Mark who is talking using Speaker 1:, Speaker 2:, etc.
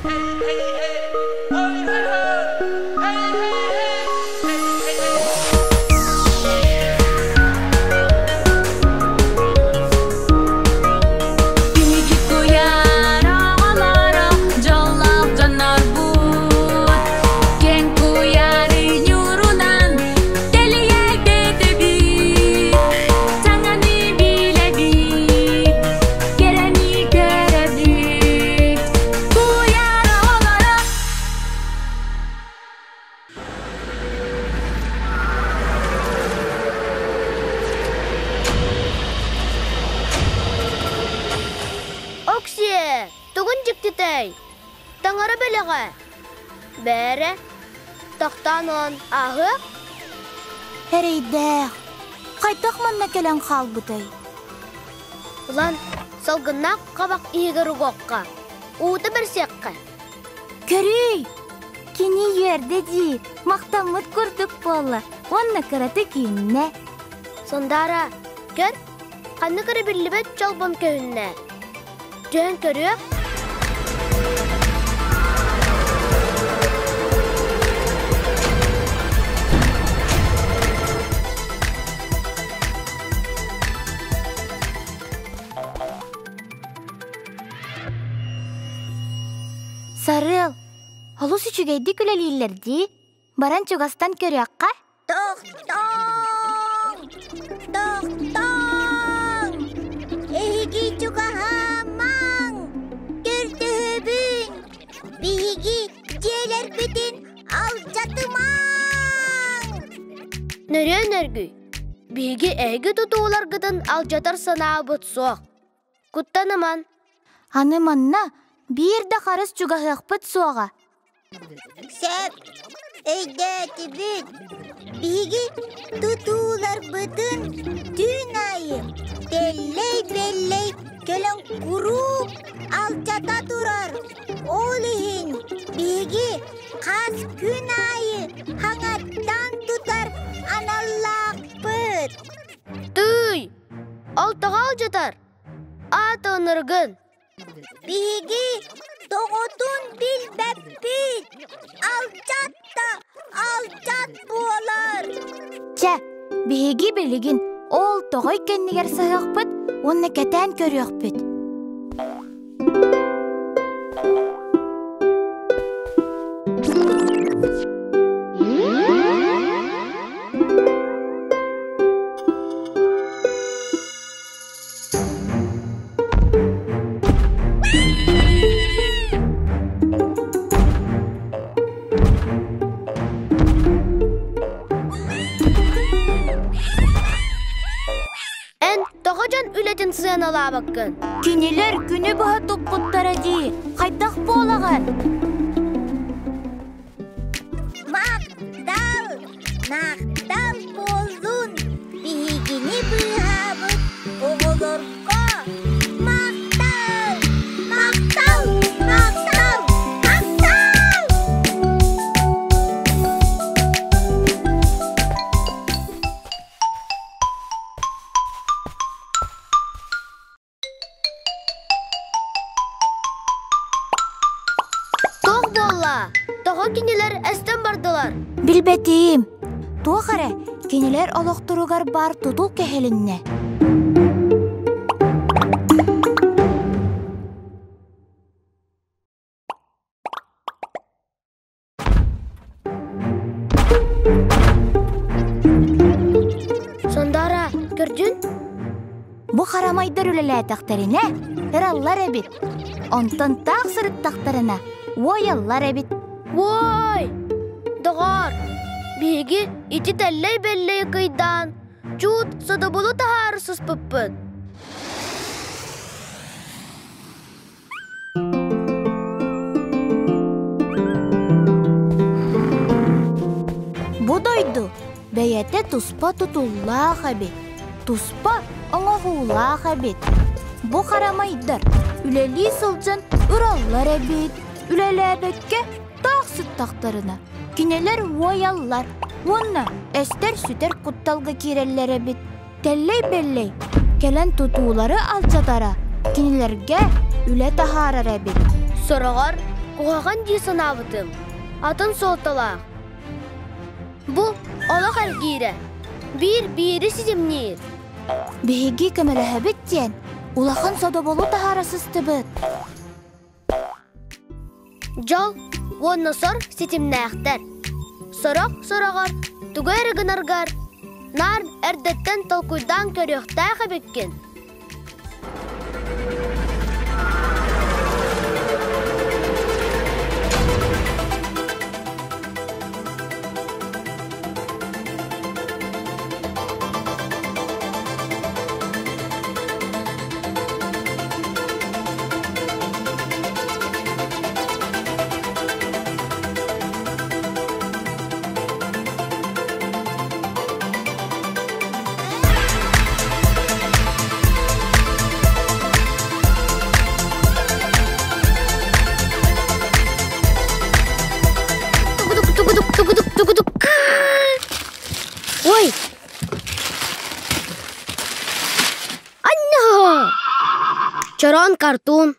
Speaker 1: Биһиги куйаар оҕолоро дьоллоох дьоннорбут Киэҥ куйаары ньуурунан тэлийэ көтөбүт Саҥаны билэбит, кэрэни көрөбүт Куйаар оҕолоро.
Speaker 2: Оксиэ, тугун дьиктитэй? Таҥара бэлэҕэ. Бээрэ, тохтоон он ааһыах?
Speaker 3: Эрэйдээх, хайдах манна кэлэн хаалбытай?
Speaker 2: Улан, салгыннаах хабах иһигэр угуохха, уута бэрсиэххэ.
Speaker 3: Көрүүй, кини үөрдэ дии, махтаммыт курдук буолла уонна кыратык үүннэ.
Speaker 2: Сандаара, көр, ханнык эрэ биллибэт чолбон көһүннэ. Түһэн көрүөх.
Speaker 3: Сарыал, олус үчүгэйдик үлэлииллэр дии. Баран чугастан көрүөххэ.
Speaker 4: Тохтооҥ! Тохтооҥ! Эһиги чугаһаамаҥ! Көрдөһөбүн! Биһиги дьиэлэрбитин алдьатымаҥ!
Speaker 2: Нөрүөн өргүй, биһиги эһиги тутууларгытын алдьатар санаабыт суох. Куттаныман.
Speaker 3: Аны манна биир да харыс чугаһыахпыт суоҕа.
Speaker 4: Сөп, өйдөөтүбүт. Биһиги тутууларбытын түүн аайы тэллэй-бэллэй кэлэн куруук алдьата турар. Ол иһин биһиги хас күн аайы хаҥаттан тутар аналлаахпыт.
Speaker 2: Тыый, ол тоҕо алдьатар? Аата ынырыгын.
Speaker 4: Биһиги тоҕотун билбэппит, алдьат да алдьат буолар.
Speaker 3: Чэ, биһиги билигин ол тоҕой кэннигэр сыһыахпыт уонна кэтээн көрүөхпүт.
Speaker 2: Эн тоҕо дьон үлэтин сыаналаабаккын?
Speaker 3: Кинилэр күнү быһа туппуттара дии. Хайдах буолаҕын?
Speaker 4: Махтал! Махтал буоллун! Биһигини быыһаабыт оҕолорго махтал! Махтал! Махтал! Махтал!
Speaker 2: Туох буолла? Тоҕо кинилэр эстэн бардылар?
Speaker 3: Билбэтиим. Туох эрэ кинилэр олохторугар баар тутул кэһилиннэ.
Speaker 2: Сандаара, көрдүн?
Speaker 3: Бу харамайдар үлэлээтэхтэринэ, ыраллар эбит. Онтон таах сырыттахтарына, уойаллар эбит.
Speaker 2: Уой! Доҕоор, биһиги ити тэллэй-бэллэй кыйдаан, чуут содобулу таһаары сыспыппыт.
Speaker 3: Бу дойду бэйэтэ туспа тутуллаах эбит, туспа оҥоһуулаах эбит. Бу харамайдар үлэлии сылдьан ыраллар эбит, үлэлээбэккэ таах сыттахтарына кинилэр уойаллар уонна эстэр-сүтэр кутталга киирэллэр эбит. Тэллэй-бэллэй кэлэн тутуулары алдьатара, кинилэргэ үлэ таһаарар эбит.
Speaker 2: Сороҕор куһаҕан дии санаабытым, атын суолталаах. Бу олох эргиирэ, биир биири ситимниир.
Speaker 3: Биһиги көмөлөһөбүт диэн улахан содоболу таһаара сыстыбыт.
Speaker 2: Дьол уонна сор ситимнээхтэр. Сорох сороҕор тугу эрэ гынаргар наар эрдэттэн толкуйдаан көрүөхтээх эбиккин. Ой! Анна! Чороон картун.